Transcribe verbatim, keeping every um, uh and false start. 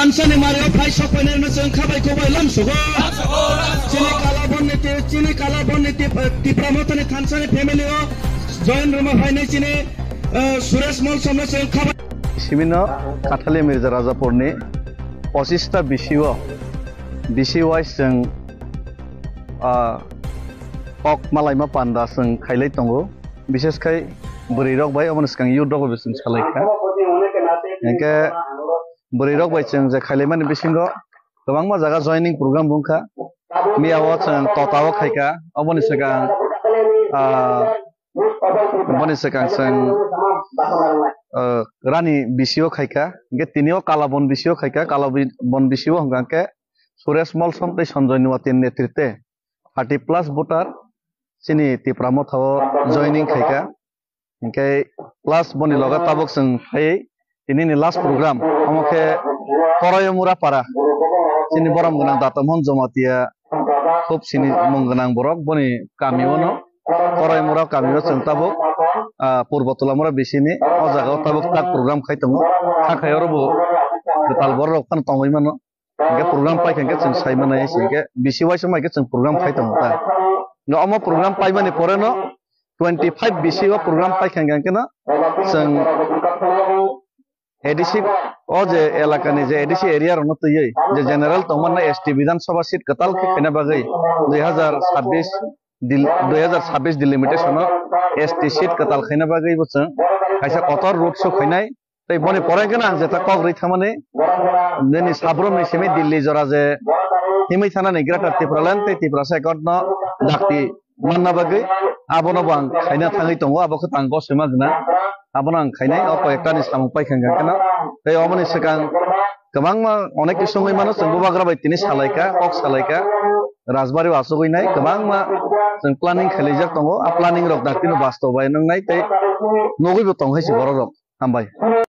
Thansani mario phai sok phainai rwna chwng khabai kobai lam sugo. Chini Kalabon ni ti-, chini Kalabon ni tip-, Tipra Mothani thansani family o join rwma phainai chini, eh, Suresh Molsom no chwng khabai. Simino Kathali Mirza Rajapur ni pochista B C O, B C Y chwng, ah, kok malaima panda chwng khailai tongo. Bishes khai bwrwi rok bai, omo ni swkang youth rok bai chwng salai kha. Hinkhe bwrwi rok bai chwng je khailaimani bisingo kwbangma jaga joining program bo wngkha. Miya o chwng Tota o khaikha, oboni swkang, ah, oboni swkang chwng, ah, Rani B C O khaikha, hinkhe tini o Kalabon B C O khaikha, Kalabon B C O hwnkha khe Suresh Molsom tei Sanjoy Nuatin netrite thirty plus voter chini Tipra Motha o joining khaikha. Hinkhe plus boni loge tabuk chwng phaiwi tini ni last program, omo khe Koroyomura para, chini borom gwnang Data Mohon Jamatia, khub sini mung gwnang borok, boni kami o no Koroyomura kami o chwng tabuk, ah, Purbo Tolamura bisini o jaga o tabuk tak program khai tongo, kha khai oro bo kwtal borok rok phano tongwi mano. Hinkhe program paikha hinkhe chwng sai mano, hinkhe B C Y se mai khe chwng program khai tongo ta. Hinkhe omo program paimani pore no twenty five B C o program paikha hinkhe no chwng A D C o je elaka ni je A D C area rok no twiwi je general tongmani S T Bidhan Sabha seat kwtal khe khaina bagwi dui hazar sabbish dil-, dui hazar sabbish delimitation o S T seat kwtal khaina bagwi bo chwng kaisa kotor road show khainai. Tei boni pore hwnkhe ang jeta kok rwi thangmani, nini sabrumni simi Delhi jora je himwi thanani Greater Tipraland tei Tiprasa Accord no dakti manna bagwi abono bo ang khaina thangwi tongo, abo khe tang gosima gwnang, abono ang khainai, o koi ekta ni samung paikha hwnkhe no. Tei oboni swkang kwbangma onek khe songwi mano, chwng bubagra bai tini salaikha, kok salaikha, Rajbari o achugwi nai kwbangma chwng planning khailaijak tongo, a planning rok daktino bastob bai nwngnai tei nugwi bo tong hai se borok rok. Hambai.